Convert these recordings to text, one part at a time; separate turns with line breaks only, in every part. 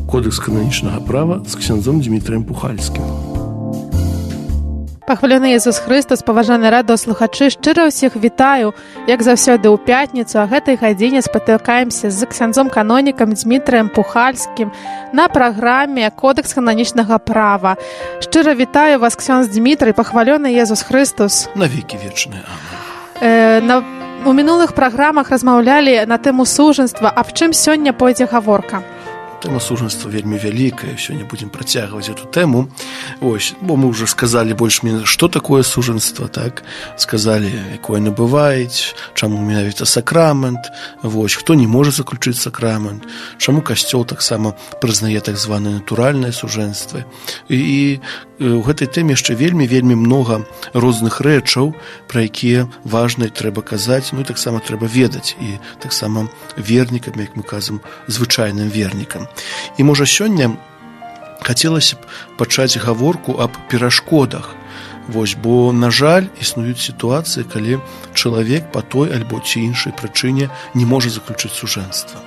Кодэкс кананічнага права з ксяндзом Дмітрием Пухальскім.
Пахвалёны Езус Хрыстус, паважаны радыёслухачы, шчыра ўсіх вітаю, як заўсёды ў пятніцу, а гэтай гадзіне спатыкаемся з ксяндзом канонікам Дмітрыем Пухальскім на праграме «Кодэкс кананічнага права». Шчыра вітаю вас, ксёндз Дмітрый, пахвалёны Езус Хрыстус.
Навекі вечныя. Амэн.
У мінулых праграмах размаўлялі на тэму сужэнства, аб чым сёння пойдзе гаворка?
Тэма сужэнства вельмі вялікая, сёння будзем працягваць эту тэму. Ось, бо мы уже сказалі больш-менш, што такое сужэнства, так? Сказалі, якое яно бываюць, чаму менавіта сакрамент, вось, хто не можа заключыць сакрамент, чаму касцёл таксама прызнае так званае натуральнае сужэнства. І у гэтай тэме яшчэ вельмі, вельмі многа розных рэчаў, пра якія важна і трэба казаць, ну і таксама трэба ведаць, і таксама вернікам, як мы кажам, звычайным вернікам. І можа сёння хацелася б пачаць гаворку аб перашкодах. Вось, бо, на жаль, існуюць сітуацыі, калі чалавек па той альбо ці іншай прычыне не можа заключыць сужэнства.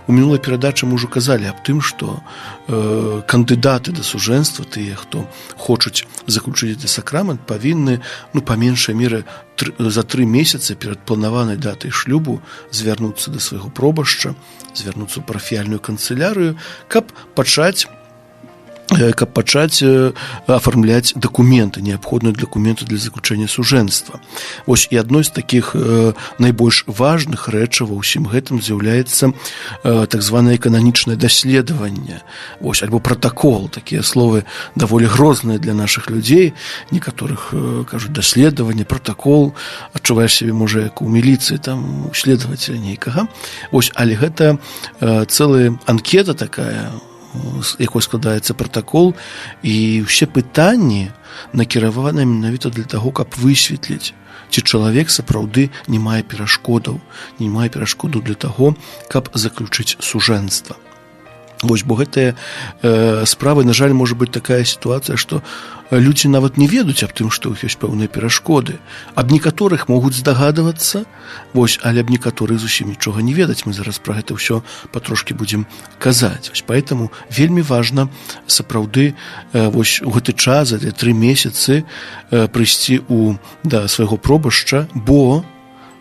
У мінулай перадачы мы ўжо казалі аб тым, што кандыдаты да сужэнства, тыя, хто хочуць заключыць гэты сакрамент, павінны, ну, па меншай меры за 3 месяцы перад планаванай датай шлюбу звярнуцца да свайго пробашча, звярнуцца ў парафіяльную канцылярыю, каб пачаць афармляць дакументы, неабходныя дакументы для заключэння сужэнства. Вось, і адной з такіх найбольш важных рэчаў ва ўсім гэтым з'яўляецца так званае кананічнае даследаванне. Вось, альбо пратакол, такія словы даволі грозныя для нашых людзей, некаторых, кажуць даследаванне, пратакол, адчуваеш сябе можа як у міліцыі, там у следователя нейкага. Вось, але гэта цэлая анкета такая, з якой складаецца пратакол, і ўсе пытанні накіраваны менавіта для таго, каб высветліць, ці чалавек сапраўды не мае перашкодаў, не мае перашкоду для таго, каб заключыць сужэнства. Вось, бо гэтыя справы, на жаль, можа быць такая сітуацыя, што людзі нават не ведаюць аб тым, што ў іх ёсць пэўныя перашкоды. Аб некаторых могуць здагадвацца, вось, але аб некаторых зусім нічога не ведаць. Мы зараз пра гэта ўсё патрошкі будзем казаць. Вось, поэтому вельмі важна сапраўды вось у гэты час, за 3 месяцы прыйсці да свайго пробашча, бо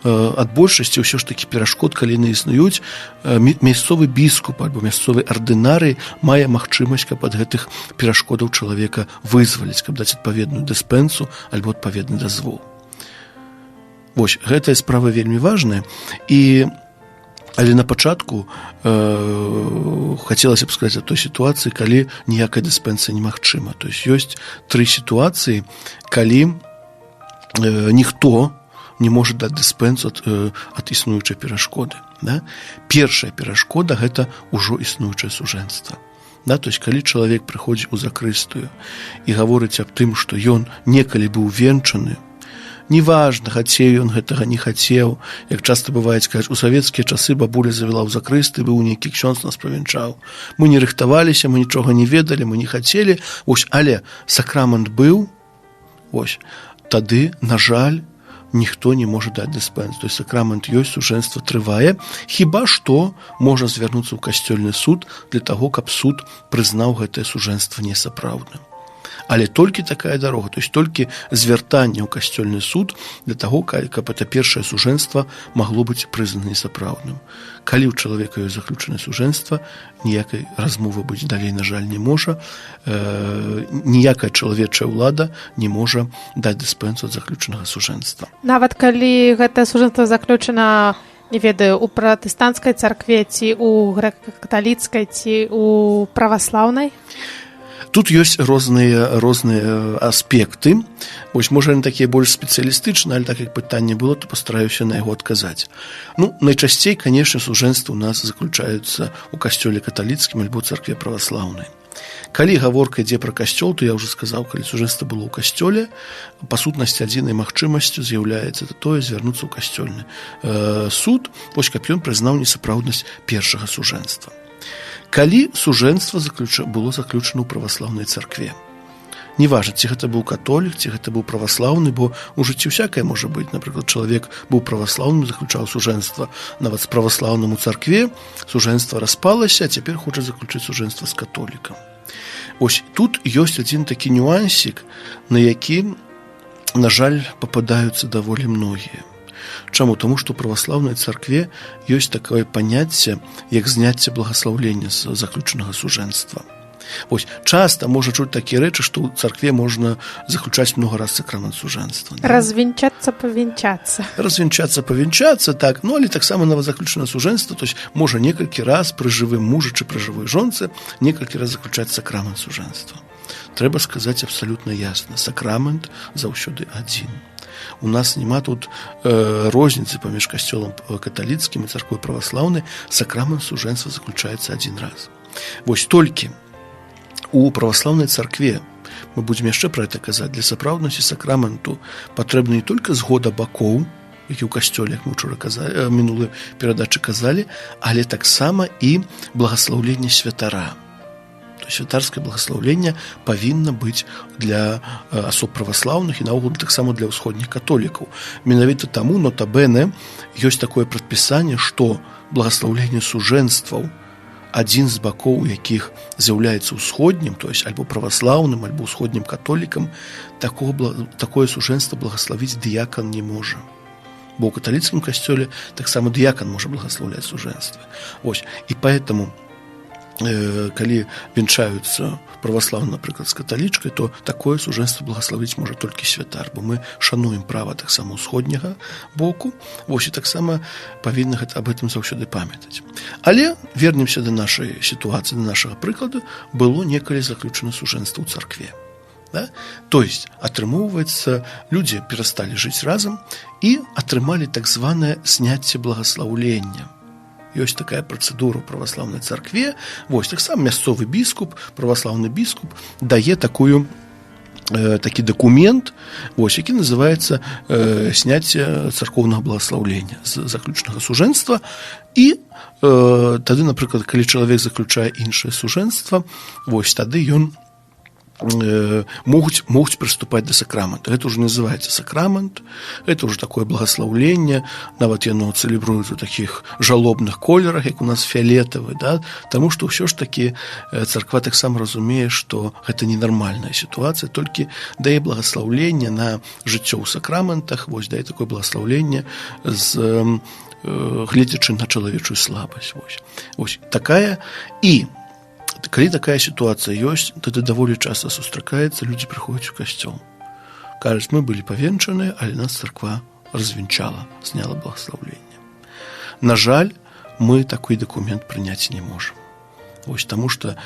ад большасці ўсё ж такі перашкод, калі яны існуюць, мясцовы біскуп альбо мясцовы ардынары мае магчымасць, каб ад гэтых перашкодаў чалавека вызваліць, каб даць адпаведную дыспенсу альбо адпаведны дазвол. Вось, гэтая справа вельмі важная, і але на пачатку хацелася б сказаць о той сітуацыі, калі ніякая дыспенса немагчыма. То есть ёсць тры сітуацыі, калі ніхто не можа даць дыспенсу ад існуючай перашкоды. Да? Першая перашкода — гэта ўжо існуючае сужэнства. Да? То есть калі чалавек прыходзіць у закрыстую і гаворыць аб тым, што ён некалі быў венчаны, неважна, хацеў ён гэтага, не хацеў, як часта бывае, кажуць, у савецкія часы бабуля завяла ў закрысты, быў нейкі ксёндз, нас правянчаў. Мы не рыхтаваліся, мы нічога не ведалі, мы не хацелі, ось, але сакрамент быў, ось, тады, на жаль, ніхто не можа даць дыспенс. То есть сакрамент ёсць, сужэнства трывае, хіба што можа звярнуцца ў касцёльны суд для таго, каб суд прызнаў гэтае сужэнства несапраўдным. Але толькі такая дарога, то есть толькі звяртанне ў касцёльны суд для таго, каб это першае сужэнства магло быць прызнана несапраўдным. Калі ў чалавека ёсць заключанае сужэнства, ніякай размовы быць далей, на жаль, не можа, ніякая чалавечая ўлада не можа даць дыспенсу ад заключанага сужэнства.
Нават калі гэтае сужэнства заключана, не ведаю, у пратэстанцкай царкве ці у грэка-каталіцкай, ці у праваслаўнай?
Тут ёсць розныя аспекты. Ось, можа, яны такія больш спецыялістычныя, але так як пытанне было, то пастараюся на яго адказаць. Ну, найчасцей, конечно, сужэнства у нас заключаюцца ў касцёле каталіцкім альбо царкве праваслаўнай. Калі гаворка ідзе пра касцёл, то я ўжо сказаў, калі сужэнства было ў касцёле, па сутнасці адзінай магчымасцю з'яўляецца тое звярнуцца ў касцёльны суд, вось, каб ён прызнаў несапраўднасць першага сужэнства. Калі сужэнства было заключана ў праваслаўнай царкве. Неважна, ці гэта быў католік, ці гэта быў праваслаўны, бо у жыцці всякае можа быць. Напрыклад, чалавек быў праваслаўным, заключаў сужэнства нават з праваслаўным у царкве, сужэнства распалася, а цяпер хоча заключыць сужэнства з католікам. Ось тут ёсць адзін такі нюансік, на які, на жаль, пападаюцца даволі многія. Чаму? Таму што ў праваслаўнай царкве ёсць такое паняцце, як зняцце благаслаўлення з заключанага сужэнства. Вось часта можа чуць такія рэчы, што ў царкве можна заключаць много раз сакрамент сужэнства.
Да? Развенчацца, павенчацца.
Развенчацца, павенчацца, так, ну але таксама нават заключана сужэнства, то есть можа некалькі раз пры жывым мужа чы пры жывой жонцы некалькі раз заключаць сакрамент сужэнства. Трэба сказаць абсалютна ясна: сакрамент заўсёды адзін. У нас няма тут розніцы паміж касцёлам каталіцкім і царквой праваслаўнай, сакрамент сужэнства заключаецца адзін раз. Вось толькі у праваслаўнай царкве, мы будзем яшчэ пра это казаць, для сапраўднасці сакраменту патрэбна не только згода бакоў, які ў касцёле, як мы учора казалі, мінулай перадачы казалі, але таксама і благаслаўленне святара. То святарскае благаслаўленне павінна быць для асоб праваслаўных і наогул таксама для ўсходніх католікаў. Менавіта таму, нотабене, ёсць такое прадпісанне, што благаслаўленне сужэнстваў, адзін з бакоў якіх з'яўляецца ўсходнім, то есть альбо праваслаўным, альбо ўсходнім католікам, такое сужэнства благаславіць дыякан не можа. Бо ў каталіцкім касцёле таксама дыякан можа благаслаўляць сужэнства. Ось і поэтому, калі венчаюцца праваслаўны, напрыклад, з каталічкай, то такое сужэнства благаславіць можа толькі святар, бо мы шануем права таксама ўсходняга боку. Вось і таксама павінны гэта, аб гэтым заўсёды памятаць. Але вернемся да нашай сітуацыі, да нашага прыкладу: было некалі заключана сужэнства ў царкве. Да? То есть атрымоўваецца, людзі перасталі жыць разам і атрымалі так званае зняцце благаслаўлення. Ёсць такая працэдура ў праваслаўнай царкве. Вось таксама мясцовы біскуп, праваслаўны біскуп, дае такі дакумент, вось, які называется сняцце царкоўнага благаслаўлення з заключнага сужэнства. І тады, напрыклад, калі чалавек заключае іншае сужэнства, вось тады ён могуць прыступаць да сакрамента. Это уже называется сакрамент, это уже такое благаслаўленне, нават яно цэлебруецца ў такіх жалобных колерах, як у нас фіолетавы, да? Таму што ўсё ж такі царква таксама разумее, што гэта ненармальная сітуацыя, толькі дае благаслаўленне на жыццё ў сакраментах, вось дае такое благаслаўленне з гледзячы на чалавечую слабасць. Вось такая. І калі такая сітуацыя ёсць, тады даволі часта сустракаецца: людзі прыходзяць у касцёл, кажуць: «Мы былі павенчаны, але нас царква развенчала, сняла благаслаўленне». На жаль, мы такой дакумент прыняць не можам. Вось таму что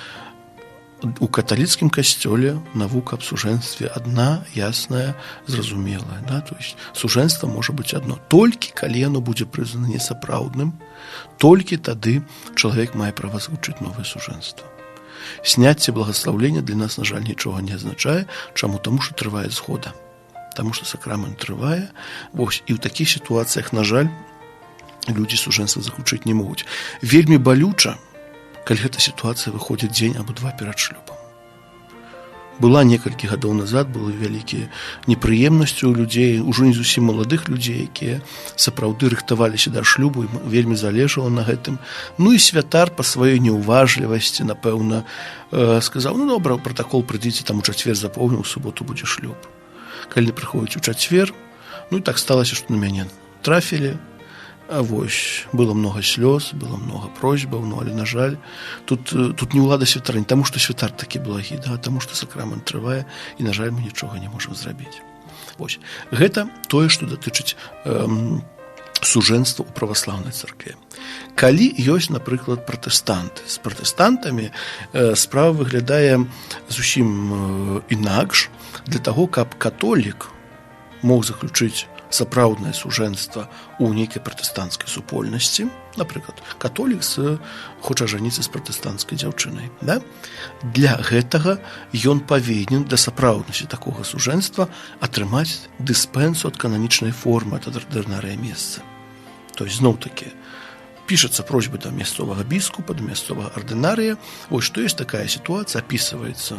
у каталіцкім касцёле навука аб сужэнстве одна, ясная, зразумелая, да? То есть сужэнства можа быць одно, толькі калі яно будзе прызнана несапраўдным, толькі тады чалавек мае права заключыць новае сужэнства. Сняцце благаслаўлення для нас, на жаль, нічога не азначае. Чаму? Таму что трывае згода, таму что сакрамент трывае. Вось і ў такіх сітуацыях, на жаль, людзі сужэнства заключыць не могуць. Вельмі балюча, калі гэта сітуацыя выходзіць дзень або два перад шлюбам. Была некалькі гадоў назад, было вялікія непрыемнасці ў людзей, ужо не зусім маладых людзей, якія сапраўды рыхтаваліся да шлюбу, і вельмі залежала на гэтым. Ну і святар па сваёй неўважлівасці, напэўна, сказаў: «Ну добра, пратакол прыйдзіце там у чацвер запоўніў, у суботу будзе шлюб». Калі прыходзіць у чацвер, ну і так сталася, што на мяне трафілі. А вось было много слёз, было много просьбаў, ну але, на жаль, тут не ўлада святара, не таму што святар такі благі, да, таму што сакрамент трывае, і, на жаль, мы нічога не можам зрабіць. Вось гэта тое, што датычыць сужэнства ў праваслаўнай царкве. Калі ёсць, напрыклад, пратэстанты, з пратэстантамі справа выглядае зусім інакш. Для таго, каб католік мог заключыць сапраўднае сужэнства ў нейкай пратэстанцкай супольнасці, напрыклад, католік хоча жаніцца з пратэстанцкай дзяўчынай, да? Для гэтага ён павінен для сапраўднасці такога сужэнства атрымаць дыспенсу ад кананічнай формы ад ардынарыя месца. То есть зноў такі пішацца просьбы да мясцовага біскупа, да мясцовага ардынарыя, ось што ёсць такая сітуацыя, опісваецца,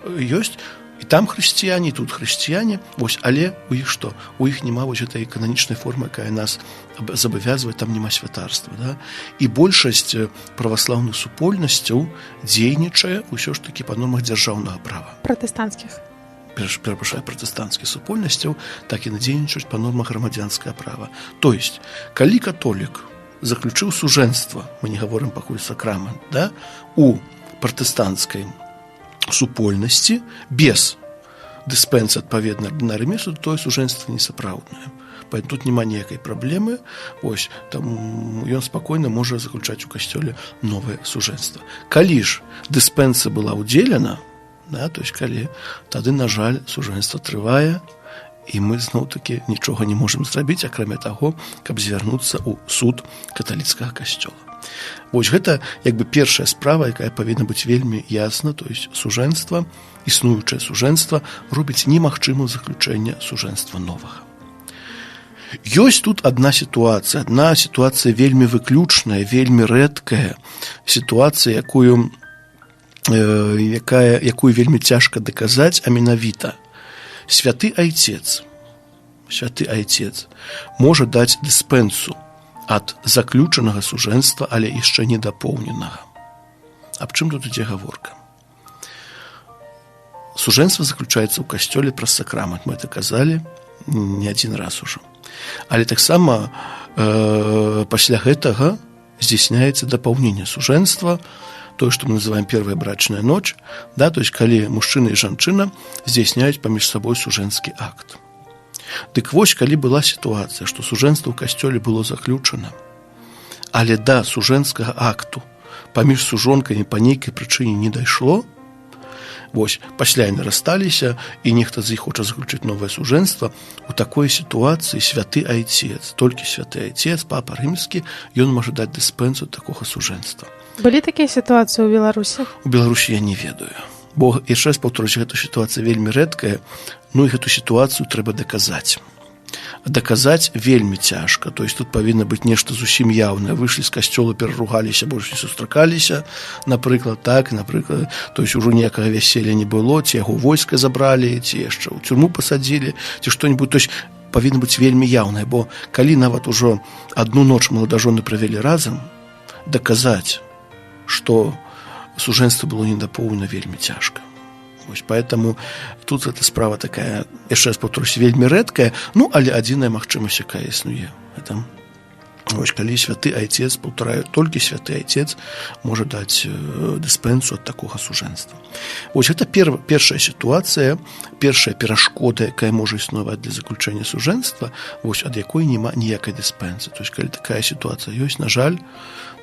ёсць. І І там хрысціяне, тут хрысціяне, вось, але у іх што? У іх няма вось этой кананічнай формы, якая нас забавязвае, там няма святарства. Да? І большасць праваслаўных супольнасцяў дзейнічае ўсё ж такі па нормах дзяржаўнага права.
Пратэстанцкіх.
Перапрашаю, пратэстанцкіх супольнасцяў, так і дзейнічаюць па нормах грамадзянскага права. То есть, калі католік заключыў сужэнства, мы не гаворым пакуль сакрамент, да, у пратэстанцкай супольнасці без дыспенсы адпаведна ардынарыі, тое сужэнства несапраўднае. Поэтому тут няма ніякай праблемы. Ось там ён спакойна можа заключаць у касцёле новае сужэнства. Калі ж дыспенса была ўдзелена, да, то есть калі, тады, на жаль, сужэнства трывае, і мы зноў-такі нічога не можам зрабіць, акрамя таго, каб звярнуцца ў суд каталіцкага касцёла. Вось гэта як бы першая справа, якая павінна быць вельмі ясна, то есть сужэнства, існуючае сужэнства робіць немагчымым заключэнне сужэнства новага. Ёсць тут одна сітуацыя вельмі выключная, вельмі рэдкая сітуацыя, якую вельмі цяжка даказаць, а менавіта святы айцец можа даць дыспенсу ад заключанага сужэнства, але яшчэ не дапоўненага. Аб чым тут ідзе гаворка? Сужэнства заключаецца ў касцёле праз сакрамент, мы это казалі не адзін раз ужо. Але таксама пасля гэтага здзяйсняецца дапаўненне сужэнства, тое, што мы называем первая брачная ноч, да, то есть калі мужчына і жанчына здзяйсняюць паміж сабой сужэнскі акт. Дык вось, калі была сітуацыя, што сужэнства ў касцёле было заключана, але да сужэнскага акту паміж сужонкамі па нейкай прычыне не дайшло, вось, пасля яны рассталіся, і нехта з іх хоча заключыць новае сужэнства, у такой сітуацыі святы айцец, толькі святы айцец, папа рымскі, ён можа даць дыспенсу такога сужэнства.
Былі такія сітуацыі ў Беларусі?
У Беларусі я не ведаю. Бо, яшчэ раз паўтарусь, гэта сітуацыя вельмі рэдкая, ну і гэту сітуацыю трэба даказаць. Даказаць вельмі цяжка, то есть тут павінна быць нешта зусім яўнае: выйшлі з касцёла, пераругаліся, больш не сустракаліся, напрыклад, так, напрыклад, то есть ужо ніякага вяселля не было, ці яго войска забралі, ці яшчэ ў цюрму пасадзілі, ці что-нибудь, то есть павінна быць вельмі яўнае, бо калі нават ужо одну ноч маладажоны правялі разам, даказаць, што сужэнства было недапоўнена, вельмі цяжка. Вось поэтому тут эта справа такая, яшчэ раз паўтарусь, вельмі рэдкая, ну, але адзіная магчымасць, якая існуе, это вось калі святы айцец, паўтараю, толькі святы айцец можа даць дыспенсу ад такога сужэнства. Вось гэта першая сітуацыя, першая перашкода, якая можа існаваць для заключэння сужэнства, вось, ад якой няма ніякай дыспенсы. То есть калі такая сітуацыя ёсць, на жаль,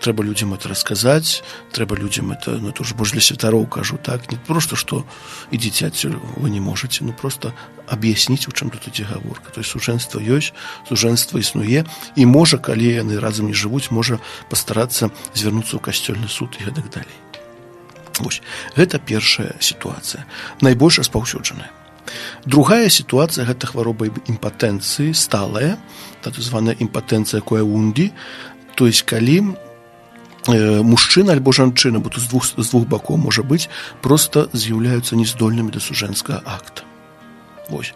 трэба людзям это расказаць, трэба людзям это, ну, это уже больш для святароў кажу, так, не просто, что идите отсюда, вы не можете, ну, просто объяснить, у чым тут ідзе гаворка. То есть сужэнства ёсць, сужэнства існуе, і можа, калі яны разам не жывуць, можа пастарацца звярнуцца ў касцёльны суд і гэтак далей. Вось гэта першая сітуацыя, найбольш распаўсюджаная. Другая сітуацыя — гэта хвароба імпатэнцыі сталая, так званая імпатэнцыя коэунді, то есть калі мужчына альбо жанчына, бо тут з двух бакоў можа быць, просто з'яўляюцца нездольнымі да сужэнскага акта. Вось.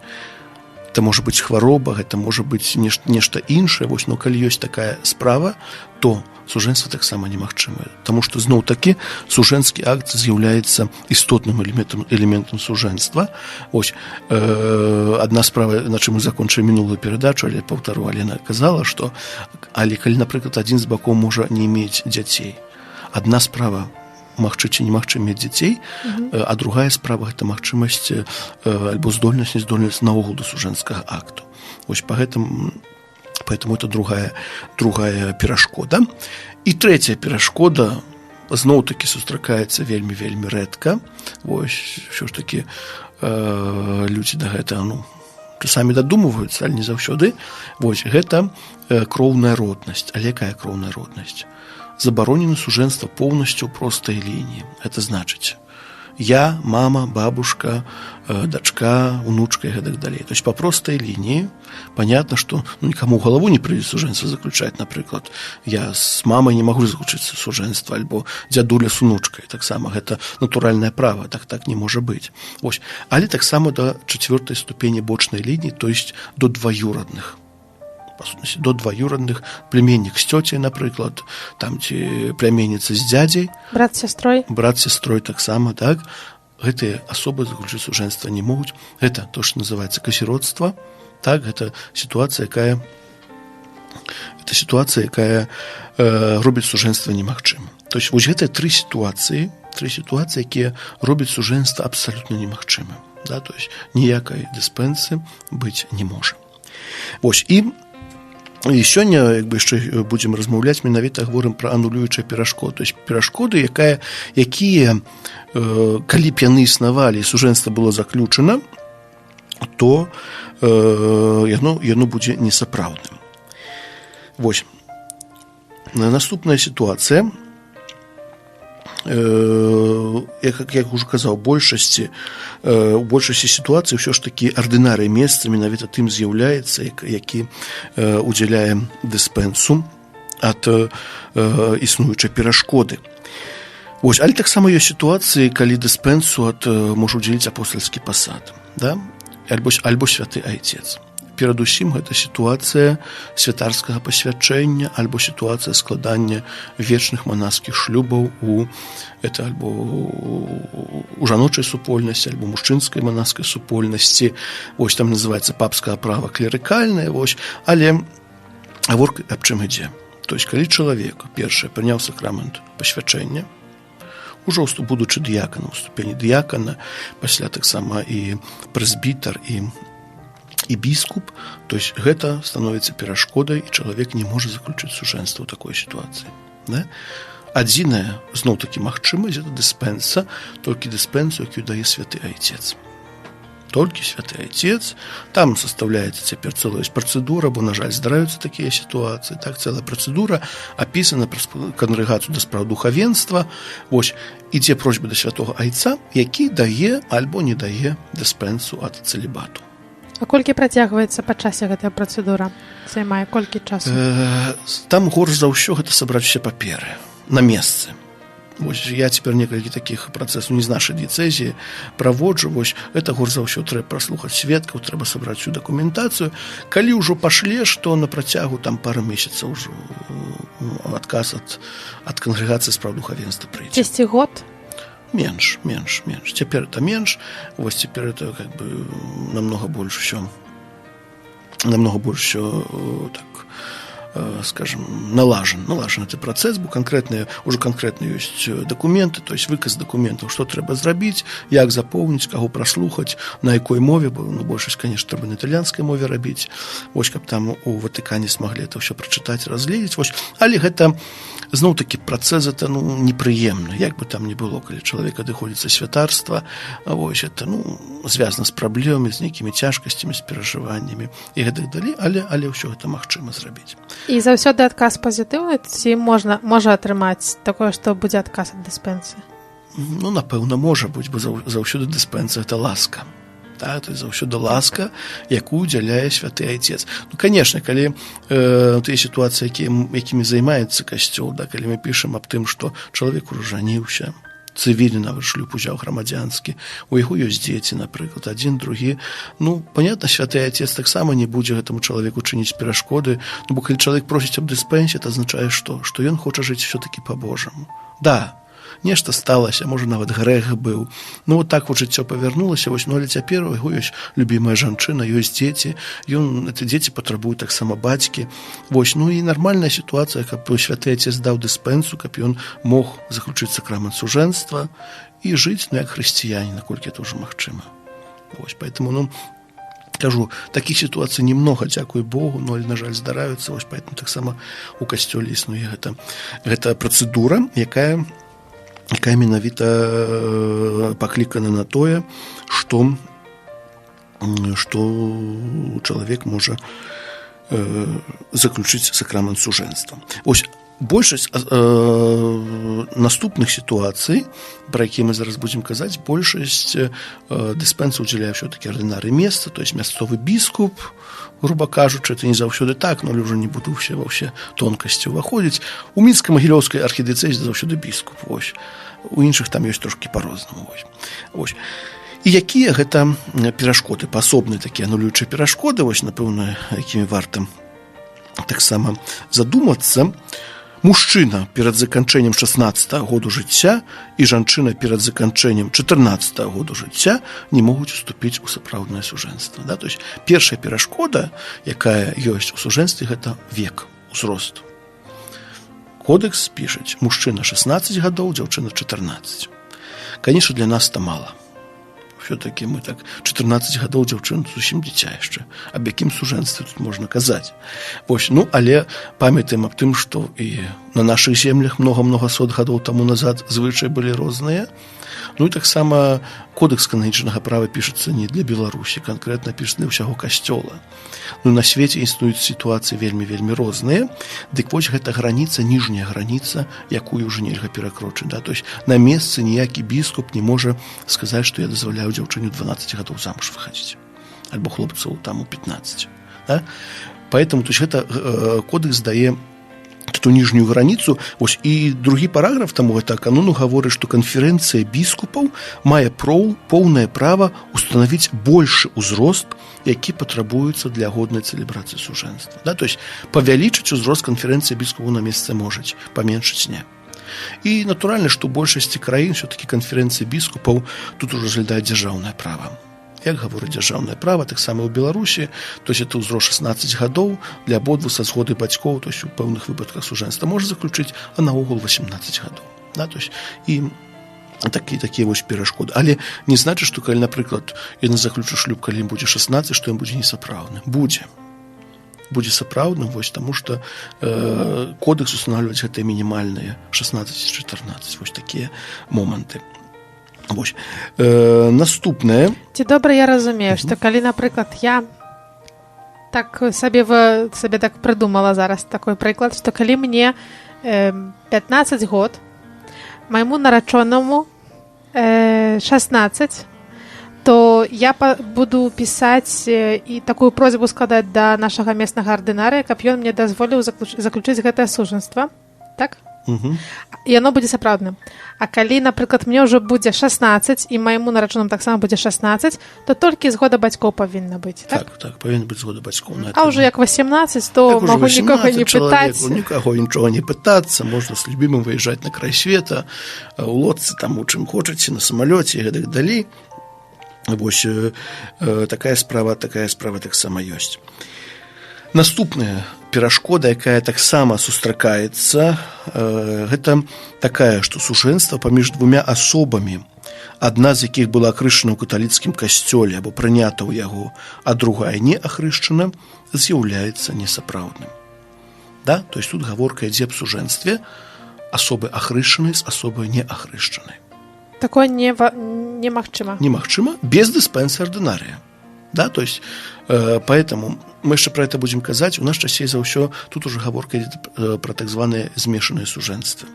Это можа быць хвароба, гэта можа быць нешта іншае, вось, но калі ёсць такая справа, то сужэнства таксама немагчымае. Таму што зноў такі сужэнскі акт з'яўляецца істотным элементам сужэнства. Вось, адна справа, на чым мы закончылі мінулую перадачу, але паўтару, Алена казала, што але калі, напрыклад, адзін з бакоў можа не мець дзяцей. Адна справа магчы ці немагчы мець дзяцей, а другая справа — гэта магчымасць альбо здольнасць, нездольнасць наогул да сужэнскага акту. Вось па гэтым, поэтому это другая перашкода. І трэцяя перашкода зноў-такі сустракаецца вельмі, вельмі рэдка. Вось, ўсё ж такі людзі да гэтага, ну, часамі дадумваюцца, але не заўсёды. Вось гэта кроўная роднасць. Але якая кроўная роднасць? Забаронена сужэнства поўнасцю простай лініі. Это значыць, Я, мама, бабушка, дачка, унучка и гэтак далей. То есть по простой линии понятно, что, ну, никому в голову не придет сужэнства заключать, напрыклад, я с мамой не могу заключить сужэнства, альбо дзядуля с унучкай. Таксама гэта натуральнае право, так не можа быць. Вось. Але таксама до четвертой ступені бочной линии, то есть до двоюродных, па сутнасці, до двоюродных: племеннік з цёцей, напрыклад, там ці пляменніца з дзядзей.
Брат з сястрой.
Брат з сястрой таксама, так. Гэтыя асобы заключыць сужэнства не могуць. Это то, что называется касіродства, так. Гэта сітуацыя, якая робіць сужэнства немагчымым. То есть вось гэтыя тры сітуацыі, якія робяць сужэнства абсалютна немагчымым, да, то есть ніякай дыспенсы быць не можа. Вось і сёння, як бы, яшчэ будзем размаўляць, менавіта гаворым пра анулюючыя перашкоды, то есть перашкоды, якія, калі б яны існавалі, сужэнства было заключана, то яно будзе несапраўдным. Вось наступная сітуацыя. Як ужо казаў, большасці у большасці сітуацый ўсё ж такі ардынарый месца менавіта тым з'яўляецца, які удзяляе дыспенсу ад існуючай перашкоды. Вось, але таксама ёсць сітуацыі, калі дыспенсу ад можа удзяліць апостальскі пасад, да? Альбо святы айцец. Перадусім гэта сітуацыя святарскага пасвячэння альбо сітуацыя складання вечных манаскіх шлюбаў у это альбо у жаночай супольнасці, альбо мужчынскай манаскай супольнасці. Вось, там называется папскае права клерыкальнае. Вось, але гаворка аб чым ідзе? То есть калі чалавек, першае, прыняў сакрамент пасвячэння, ужо будучы дыяканам, ступені дыякана, пасля таксама і прэзбітар, і біскуп, то есть гэта становіцца перашкодай, і чалавек не можа заключыць сужэнства ў такой сітуацыі, да? Адзіная, зноў такі, магчымасць — это дыспенса, толькі дыспенсу, якую дае святы айцец, толькі святы айцец. Там составляецца цяпер цэлая працэдура, бо, на жаль, здараюцца такія сітуацыі, так, цэлая працэдура апісана праз кангрэгацыю да спраў духавенства. Вось, ідзе просьба да святого айца, які дае альбо не дае дыспенсу ад цэлібату.
А колькі працягваецца па часе гэтая працэдура, займае колькі часу?
Там горш за ўсё гэта сабраць усе паперы на месцы. Вось, я цяпер некалькі такіх працэсаў не з нашай дыяцэзіі праводжу. Вось, это горш за ўсё трэба праслухаць сведкаў, трэба сабраць всю дакументацыю. Калі ўжо пашлеш, то на працягу там пару месяцаў ўжо адказ ад кангрэгацыі спраў духавенства прыйдзе.
10 год?
Менш, менш, менш. Цяпер это менш. Вось, цяпер это как бы намного больш всё, намного больш всё, так скажем, налажен этот працэс, бо канкрэтныя уже канкрэтна ёсць дакументы, то есть выказ дакументаў, што трэба зрабіць, як запоўніць, каго праслухаць, на якой мове, бо, ну, большасць, конечно, трэба на італьянскай мове рабіць, вось, каб там у Ватыкане смаглі это ўсё прачытаць, разгледзець. Вось, але гэта зноў такі працэс, это, ну, непрыемна, як бы там ни было, калі чалавек адыходзіцца святарства. Вось, это, ну, звязана з праблемамі, з нейкімі цяжкасцямі, з перажываннямі і гэтак далей, але ўсё гэта магчыма зрабіць.
І заўсёды адказ пазітыўны ці можа атрымаць такое, што будзе адказ ад дыспенсы?
Ну, напэўна, можа быць, бо заўсёды дыспенса — это ласка, да, то есть заўсёды ласка, якую удзяляе святы айцец. Ну, конечно, калі тыя сітуацыі, якімі займаецца касцёл, да, калі мы пішам аб тым, што чалавек ужо жаніўся, цывільны нават шлюб узяў, грамадзянскі, у яго ёсць дзеці, напрыклад, адзін, другі, ну, понятно, святы айцец таксама не будзе гэтаму чалавеку чыніць перашкоды. Ну, бо калі чалавек просіць аб дыспенсе, это азначае, што ён хоча жыць все-таки по-божаму, да. Нешта сталася, можа, нават грэх быў, ну, вот так вот жыццё павярнулася. Вось, ну, але цяпер у яго ёсць любімая жанчына, ёсць дзеці, ён эти дзеці патрабуюць таксама бацькі. Вось, ну і нармальная сітуацыя, каб святы отец даў дыспенсу, каб ён мог заключыць сакрамент сужэнства і жыць, ну, як хрысціянін, наколькі это ўжо магчыма. Вось, поэтому, ну, кажу, такіх сітуацый немного, дзякуй Богу, но але, на жаль, здараюцца. Вось, поэтому таксама у касцёле існуе гэта працэдура, якая менавіта паклікана на тое, што чалавек можа заключыць сакрамент сужэнства. Ось. Большасць наступных сітуацый, пра якія мы зараз будзем казаць, большасць дыспенсаў удзяляе ўсё-таки ардынары месца, то есть мясцовы біскуп, груба кажучы, это не заўсёды так, но ўжо не буду все ва ўсе тонкасці ўваходзіць. У мінска-магілёўскай архідыцэзе заўсёды біскуп, вось. У іншых там ёсць трошкі па-рознаму. Вось. Вось. І якія гэта перашкоды, паасобныя такія анулюючыя перашкоды, вось, напэўна, якімі варта таксама задумацца. Мужчына перад заканчэннем 16 году жыцця і жанчына перад заканчэннем 14 году жыцця не могуць уступіць у сапраўднае сужэнства. Да? То есть першая перашкода, якая ёсць у сужэнстве, гэта век, узрост. Кодэкс пішаць: мужчына 16 гадоў, дзяўчына 14. Конечно, для нас это мало. Все-таки мы так, 14 гадоў дзяўчыну, зусім дзіця яшчэ, аб якім сужэнстве тут можна казаць? Вось, ну, але памятаем аб тым, што і на нашых землях много-много сот гадоў таму назад звычаі былі розныя. Ну і таксама кодэкс кананічнага права пішацца не для Беларусі канкрэтна, пішацца для ўсяго касцёла. Ну, на свеце існуюць сітуацыі вельмі, вельмі розныя. Дык вось, гэта граніца, ніжняя граніца, якую ўжо нельга перакрочыць, да? То есть на месцы ніякі біскуп не можа сказаць, што я дазваляю дзяўчыне 12 гадоў замуж выхадзіць альбо хлопцу там у 15, да? Поэтому, то есть, гэта кодэкс дае эту ніжнюю граніцу. Ось, і другі параграф таму гэта канону гаворыць, што канферэнцыя біскупаў мае поўнае права устанавіць большы ўзрост, які патрабуецца для годнай цэлебрацыі сужэнства, да? То есть павялічыць узрост канферэнцыі біскупаў на месцы можаць, паменшыць не. І натуральна, што ў большасці краін все-таки канферэнцыі біскупаў тут ужо разглядае дзяржаўнае права. Як гаворыць дзяржаўнае права, таксама ў Беларусі, то есть это ўзрост 16 гадоў для абодвух са згоды бацькоў, то есть у пэўных выпадках сужэнства можа заключыць, а наогул 18 гадоў, да? То есть і такія вось перашкоды. Але не значыць, што калі, напрыклад, яны заключу шлюб, калі ім будзе 16, што ён будзе несапраўдны. Будзе сапраўдным, вось, таму што кодэкс устанавливаць гэтыя мінімальныя 16, 14, вось такія моманты. Вось. Наступнае.
Ці добра я разумею, што калі, напрыклад, я так сабе так прыдумала зараз такой прыклад, што калі мне 15 год, майму нарачонаму 16, то я буду пісаць і такую просьбу складаць да нашага местнага ардынарыя, каб ён мне дазволіў заключыць гэтае сужэнства, так? Яно будзе сапраўдным. А калі, напрыклад, мне ўжо будзе 16 і майму нарачонаму таксама будзе 16, то толькі згода бацькоў павінна быць, так?
Так, павінна быць згода бацькоў на
А ўжо як 18, то
Так ужо
магу нікога
18
не пытаць.
чалавеку, нікаго нічога не пытацца, можна з любімым выязджаць на край света, у лодцы там, у чым хочаце, на самалёце і гэтак далей. Вось, такая справа таксама ёсць. Наступная перашкода, якая таксама сустракаецца, гэта такая, што сужэнства паміж двумя асобамі, адна з якіх была ахрышчана ў каталіцкім касцёле або прынята ў яго, а другая не ахрышчана, з'яўляецца несапраўдным. Да? То есть тут гаворка ідзе аб сужэнстве асобы ахрышчанай з асобай неахрышчанай.
Такое не немагчыма.
Немагчыма без дыспенсы ардынарыя. Да, то есть поэтому мы яшчэ про это будзем казаць. У нас часцей за ўсё тут уже гаворка ідзе пра так званыя змешаныя сужэнствы.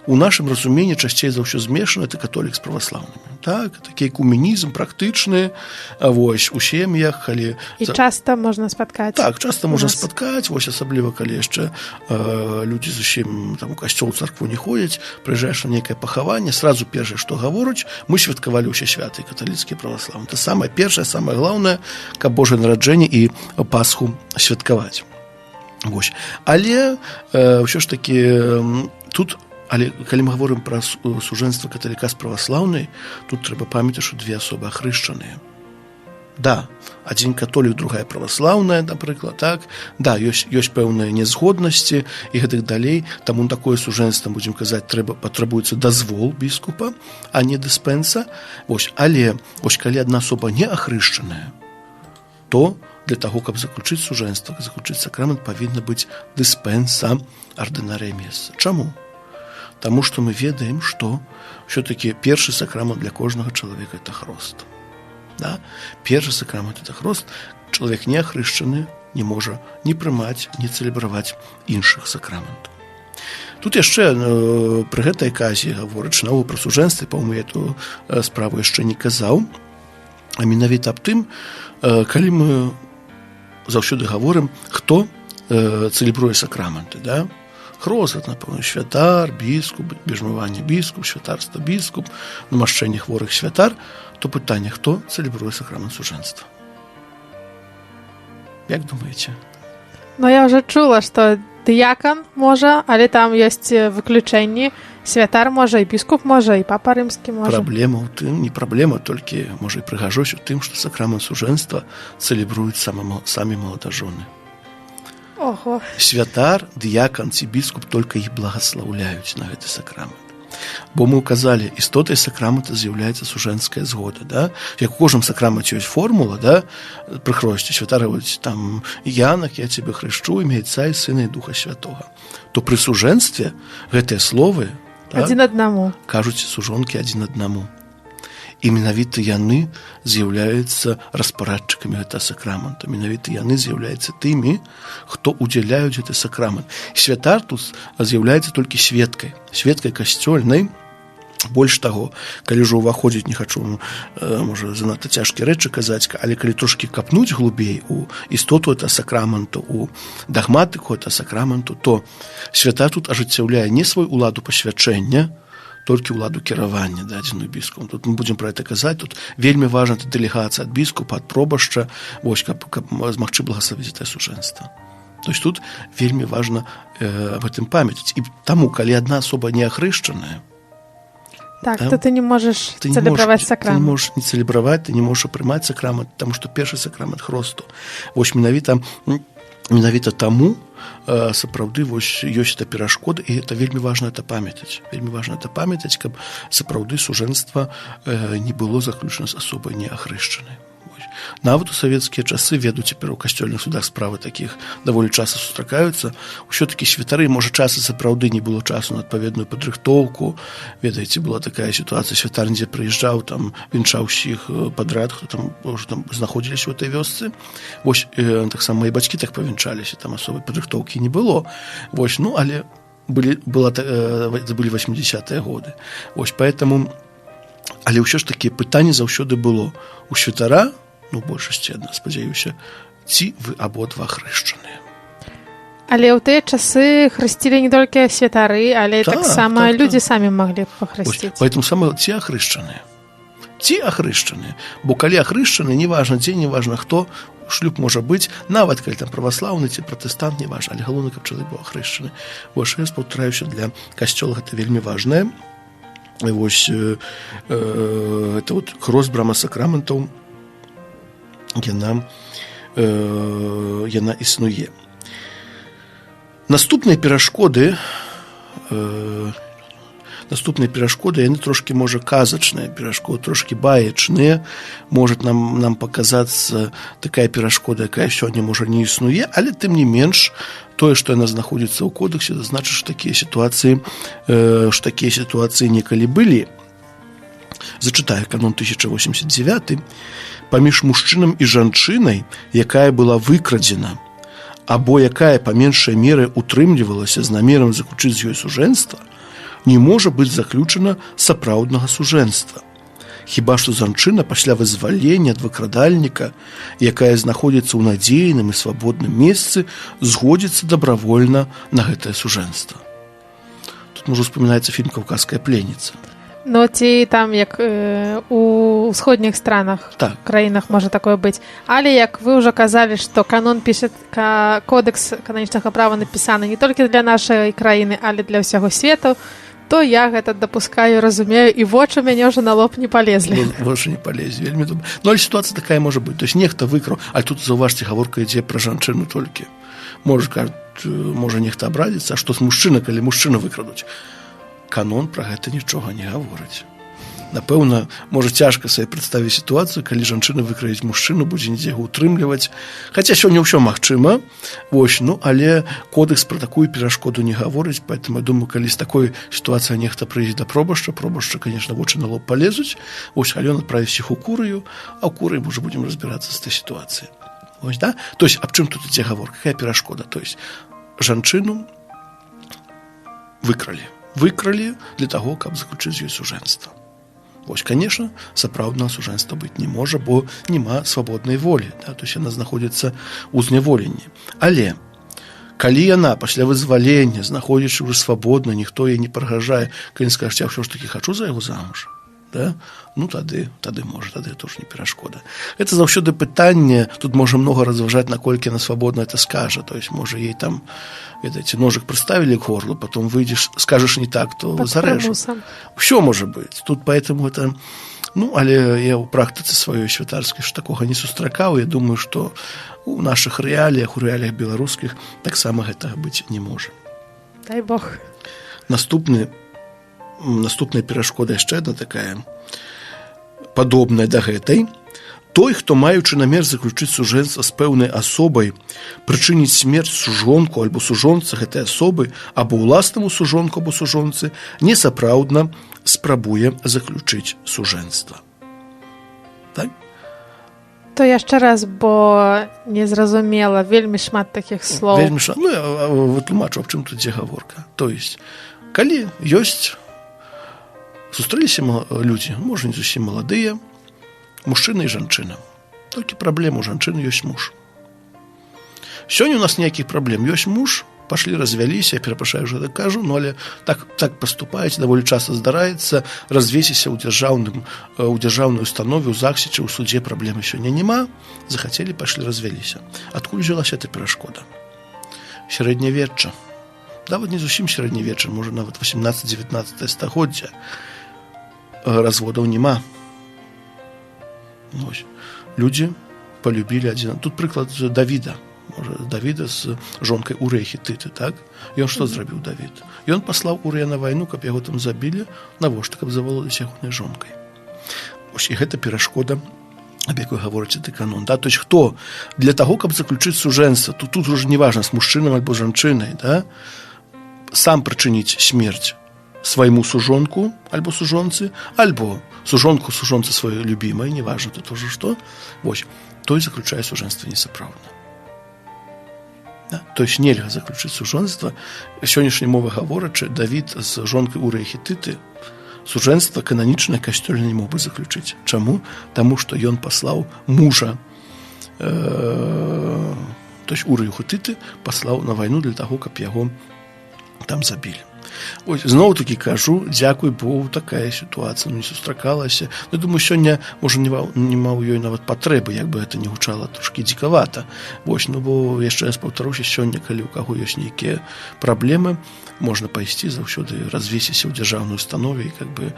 У нашым разуменні часцей за ўсё змешана — это католік з праваслаўнымі. Так, такі экуменізм практычны, вось, у сем'ях, калі
І часта можна спаткаць.
Так, часто
у
можна
нас.
спаткаць, вось, асабліва калі яшчэ людзі зусім там у касцёл, царкву не ходзяць, прыязджаеш на нейкае пахаванне, сразу першае, што гавораць: «Мы святкавалі ўсе святы, каталіцкія, праваслаўныя». Это самае першае, самае главное, каб Божае нараджэнне і Пасху святкаваць. Вось. Але ўсё ж такі тут, але калі мы гаворым пра сужэнства каталіка з праваслаўнай, тут трэба памятаць, што две асобы ахрышчаныя. Да, адзін католік, другая праваслаўная, напрыклад, так, да, ёсць пэўныя незгоднасці і гэтак далей, таму такое сужэнства, будзем казаць, трэба, патрабуецца дазвол біскупа, а не дыспенса. Вось, але вось калі адна асоба не ахрышчаная, то для таго, каб заключыць сужэнства, заключыць сакрамент, павінна быць дыспенса ардынарыя месца. Чаму? Таму што мы ведаем, што ўсё-таки першы сакрамент для кожнага чалавека — это хрост. Да? Першы сакрамент — это хрост. Чалавек не ахрышчаны не можа ні прымаць, ні цэлебраваць іншых сакраментаў. Тут яшчэ пры гэтай аказіі, гаворачы наогул пра сужэнстве, по-моему, я эту справу яшчэ не казаў, а менавіта аб тым, калі мы заўсёды гаворым, хто цэлебруе сакраменты, да? Хрост, напэўна, святар, біскуп, бежмаванне біскуп, святарства біскуп, намашчэнне хворых святар, то пытанне, хто цэлебруе сакрамент сужэнства? Як думаеце?
Ну, я ўжо чула, што дыякан можа, але там ёсць выключэнні. Святар можа, і біскуп можа, і папа рымскі можа.
Праблема ў тым, не праблема, толькі, можа, і прыгажосць у тым, што сакрамент сужэнства цэлебруюць самі маладажоны.
Ого.
Святар, дыякан ці біскуп только іх благаслаўляюць на гэты сакрамент. Бо мы указалі, істотай сакрамента з'яўляецца сужэнская згода, да? Як у кожным сакраменце ёсць формула, да? Пры хросце святар гаворыць там: «Янак, я цябе хрышчу імя Айца і Сына і Духа Святога». То пры сужэнстве гэтыя словы,
так, адзін аднаму
кажуць сужонкі адзін аднаму. І менавіта яны з'яўляюцца распарадчыкамі гэтага сакрамента. Менавіта яны з'яўляюцца тымі, хто удзяляюць гэты сакрамент. Святар тут з'яўляецца толькі сведкай, сведкай касцёльнай. Больш таго, калі ўжо ўваходзіць, не хачу, можа, занадта цяжкія рэчы казаць, але калі трошкі капнуць глубей у істоту этого сакраменту, у дагматыку этого сакраменту, то святар тут ажыццяўляе не свой уладу пасвячэння, толькі ўладу кіравання, дадзеную біскупам. Тут мы будзем пра это казаць, тут вельмі важна дэлегацыя ад біскупа, ад пробашча, вось, каб змагчы благаславіць это сужэнства. То есть тут вельмі важна об этом памятаць. І таму, калі адна асоба не ахрышчаная,
так, то ты не можаш цэлебраваць сакрамент.
Ты не можаш не цэлебраваць, ты не можаш прымаць сакрамент, таму што першы сакрамент хросту. Вось менавіта таму сапраўды вось ёсць эта перашкода, і это вельмі важна это памятаць. Вельмі важна это памятаць, каб сапраўды сужэнства не было заключана з асобай неахрышчанай. Нават у савецкія часы, веду, цяпер у касцёльных судах справы такіх даволі часта сустракаюцца, ўсё-такі святары, можа, часа сапраўды не было часу на адпаведную падрыхтоўку, ведаеце, была такая сітуацыя, святар дзе прыязджаў, там вінчаў усіх падряд, хто там уже там знаходзіліся ў этой вёсцы. Вось, таксама мои бацькі так павянчаліся, там асобай падрыхтоўкі не было. Вось, ну, але былі 80-е годы. Вось, поэтому, але ўсё ж такі пытанне заўсёды было у святара, ну, большасці ад нас, спадзяюся, ці вы абодва хрышчаныя.
Але ў тыя часы хрысцілі не толькі святары, але таксама людзі самі маглі пахрысціць.
Поэтому самае, ці ахрышчаныя. Ці ахрышчаныя. Бо калі ахрышчаны, неважна дзе, неважна хто, шлюб можа быць, нават калі там праваслаўны ці пратэстант, неважна, але галоўна, каб чалавек быў ахрышчаны. Вось, я паўтараюся, для касцёла гэта вельмі важнае. Вось, это вот хрост, брама сакраментаў, яна існуе. Наступныя перашкоды, яны трошкі, можа, казачныя перашкоды, трошкі баечныя, может нам паказацца такая перашкода, якая сёння, можа, не існуе, але тым не менш тое, што яна знаходзіцца ў кодэксе, значыць, што такія сітуацыі некалі былі. Зачытаю канон 1089: паміж мужчынам і жанчынай, якая была выкрадзена або якая па меншай меры утрымлівалася з намерам заключыць з ёй сужэнства, не можа быць заключана сапраўднага сужэнства. Хіба што жанчына пасля вызвалення ад выкрадальніка, якая знаходзіцца ў надзейным і свабодным месцы, згодзіцца добравольна на гэтае сужэнства. Тут можа успамінаецца фільм «Кавказская пленница».
Ну, ці там як у ўсходніх странах, краінах можа такое быць. Але як вы ўжо казалі, што канон піша, кодэкс кананічнага права напісаны не толькі для нашай краіны, але для ўсяго свету, то я гэта дапускаю, разумею, і вочы мяне ўжо на лоб не палезлі.
Ну, вочы не палезлі, вельмі добра. Ну, але сітуацыя такая можа быць. То есть нехта выкраў, а тут, заўважце, гаворка ідзе пра жанчыну толькі. Можа, кажуць, можа нехта абрадзіцца, а што з мужчына, калі мужчыну выкрадуць? Канон пра гэта нічога не гаворыць. Напэўна, можа, цяжка сабе прадставіць сітуацыю, калі жанчына выкрадзець мужчыну, будзе недзе яго утрымліваць. Хаця сёння ўсё магчыма, вось, ну, але кодэкс пра такую перашкоду не гаворыць, поэтому я думаю, калі з такой сітуацыяй нехта прыйдзе да пробашча, пробашча, конечно, вочы на лоб палезуць, вось, але ён адправіць іх у курыю, а ў курыі мы уже будзем разбірацца з этой сітуацыяй. Вось, да? То есть, аб чым тут ідзе гаворка, какая перашкода? То есть, жанчыну Выкралі. Выкралі для таго, каб заключыць з ёй сужэнства. Вось, конечно, сапраўднага сужэнства быць не можа, бо няма свабоднай волі, да? То есть яна знаходзіцца ў зняволенні. Але калі яна пасля вызвалення, знаходзячы ўжо свабодна, ніхто ёй не пагражае, калі скажа: «Я ўсё ж таки хачу за яго замуж», да? Ну, тады можа, тады тоже не перашкода. Это заўсёды пытанне, тут можа много разважаць, наколькі она свабодна это скажа. То есть можа, ей там, ведаеце, ножик приставили к горлу, потом выйдешь, скажешь не так, то зарежу. Все может быть тут, поэтому это, ну, але я ў практыцы сваёй святарскай ж такога не сустракаў. Я думаю, что у наших рэаліях, у рэаліях беларускіх, таксама гэтага быць не можа.
Дай бог.
Наступная перашкода яшчэ одна такая, падобная да гэтай: той, хто, маючы намер заключыць сужэнства з пэўнай асобай, прычыніць смерць сужонку альбо сужонца гэтай асобы або ўласнаму сужонку або сужонцы, несапраўдна спрабуе заключыць сужэнства. Так?
То яшчэ раз, бо не зразумела, вельмі шмат такіх слоў.
Вельмі шмат. Ну, я вытлумачу, аб чым тут ідзе гаворка. То есть калі ёсць, сустрэліся людзі, можа, не зусім маладыя, мужчына і жанчына. Толькі праблема: у жанчыны ёсць муж. Сёння у нас ніякіх праблем: ёсць муж, пашлі развяліся. Перапрашаю, уже так кажу, но але так паступаюць, даволі часта здараецца. Развесіся ў дзяржаўнай установе, у ЗАГСе ці ў судзе, праблемы сёння няма. Захацелі, пашлі развяліся. Адкуль узялася эта перашкода? Сярэднявечча, нават не зусім сярэднявечча, можа, нават 18-19 стагоддзя. Разводаў няма. Ось. Людзі полюбілі адзін, тут прыклад з Давіда, можа, Давіда з жонкай Урыі Хетыты, так? Ён што зрабіў, Давід? Ён паслаў Урыя на вайну, каб яго там забілі. Навошта? Каб завалодаць ягонай жонкай. Ось, і гэта перашкода, аб якой гаворыць гэты канон, да? То есть хто для таго, каб заключыць сужэнства, тут уже неважна, з мужчынам альбо жанчынай, да, сам прычыніць смерць свайму сужонку альбо сужонцы, альбо сужонку, сужонцы сваёй любімай, неважно тут уже што, вось той заключае сужэнства несапраўдна. Да? То есть нельга заключыць сужэнства. Сённяшняй мовы гаворачы, Давід з жонкай Урыі Хетыты сужэнства кананічнае, касцёльна не мог бы заключыць. Чаму? Таму што ён паслаў мужа, то есть Урыю Хетыты паслаў на вайну для таго, каб яго там забілі. Ось, зноў таки кажу, дзякуй Богу, такая сітуацыя, ну, не сустракалася. Ну, думаю, сёння, можа, няма ў ёй нават патрэбы, як бы это не гучала трошки дзікавата. Вось, ну, бо яшчэ раз паўтаруся, сёння, калі ў каго ёсць нейкія праблемы, можна пайсці заўсёды развесіся ў дзяржаўнай установе і как бы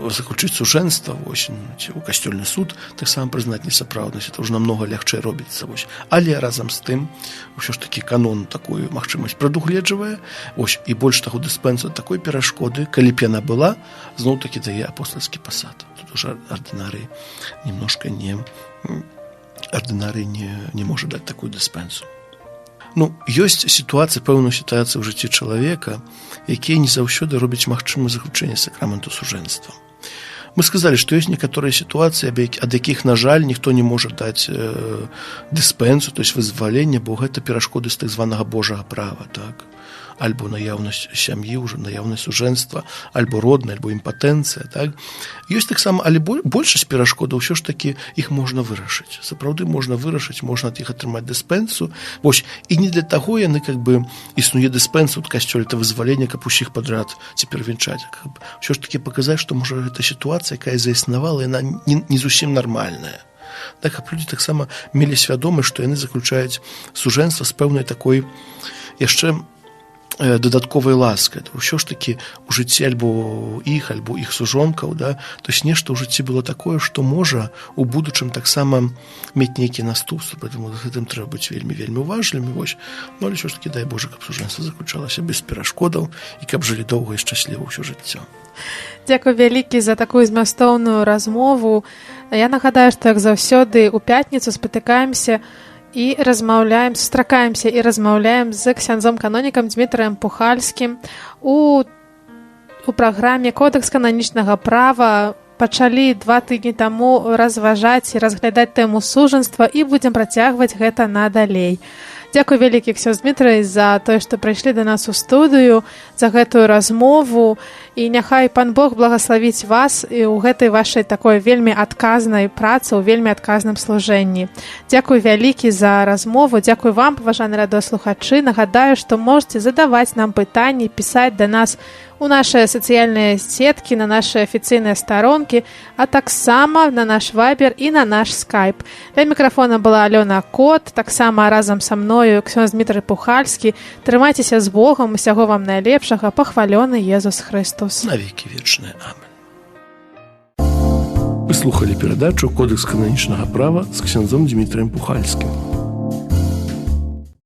заключыць сужэнства, вось, ну, ці ў касцёльны суд таксама прызнаць несапраўднасць, это ўжо намного лягчэй робіцца. Вось. Але разам з тым ўсё ж таки канон такую магчымасць прадугледжвае. Вось, і больш таго, дыспенсу такой перашкоды, калі б яна была, зноў такі дае апостальскі пасад. Тут уже ардынарый немножко не ардынарый не можа даць такую дыспенсу. Ну, ёсць сітуацыя, пэўную сітуацыю ў жыцці чалавека, якія не заўсёды робяць магчымы заключэнне сакраменту сужэнства. Мы сказалі, што ёсць некаторыя сітуацыі, ад якіх, на жаль, ніхто не можа даць дыспенсу, то есть вызваленне, бо гэта перашкоды з так званага Божага права, так? Альбо наяўнасць сям'і, уже наяўнасць сужэнства, альбо родная, альбо імпатэнцыя, так? Ёсць таксама, але большасць перашкодаў ўсё ж такі іх можна вырашыць. Сапраўды можна вырашыць, можна ад іх атрымаць дыспенсу. Вось, і не для таго яны, как бы, існуе дыспенса ад касцёля, это вызваленне, каб усіх падрад цяпер вінчаць, каб ўсё ж таки паказаць, што, можа, гэта сітуацыя, якая заіснавала, яна не зусім нармальная. Так, каб людзі таксама мелі свядомасць, што яны заключаюць сужэнства з пэўнай такой яшчэ дадатковай ласкай. Ўсё ж таки у жыцці альбо іх, альбо іх сужонкаў, да, то есть нешта ў жыцці было такое, што можа у будучым таксама мець нейкія наступствы, поэтому з гэтым трэба быць вельмі, вельмі уважлівымі. Вось. Ну, але ўсё ж таки дай Божа, каб сужэнства заключалася без перашкодаў і каб жылі доўга і шчасліва ўсё жыццё.
Дзякуй вялікі за такую змястоўную размову. Я нагадаю, што, як заўсёды, у пятніцу спатыкаемся і размаўляем, сустракаемся і размаўляем з ксяндзом канонікам Дмітрыем Пухальскім у праграме «Кодэкс кананічнага права». Пачалі 2 тыдні таму разважаць і разглядаць тэму сужанства і будзем працягваць гэта надалей. Дзякуй вялікі, ксёндз Дмітрый, за тое, што прыйшлі да нас у студыю, за гэтую размову, і няхай пан Бог благаславіць вас і ў гэтай вашай такой вельмі адказнай працы, ў вельмі адказным служэнні. Дзякуй вялікі за размову, дзякуй вам, паважаны радыёслухачы. Нагадаю, што можете задаваць нам пытанні, пісаць да нас у нашыя сацыяльныя сеткі, на нашы афіцыйныя старонкі, а таксама на наш вайбер і на наш скайп. Ля мікрафона была Алёна Кот, таксама разам са мною ксёндз Дмітрый Пухальскі. Трымайцеся з Богом, усяго вам найлепшага, пахвалёны Езус Хрыстус.
Навекі вечныя. Амен. Вы слухали перадачу «Кодэкс кананічнага права» з ксяндзом Дмітрием Пухальскім.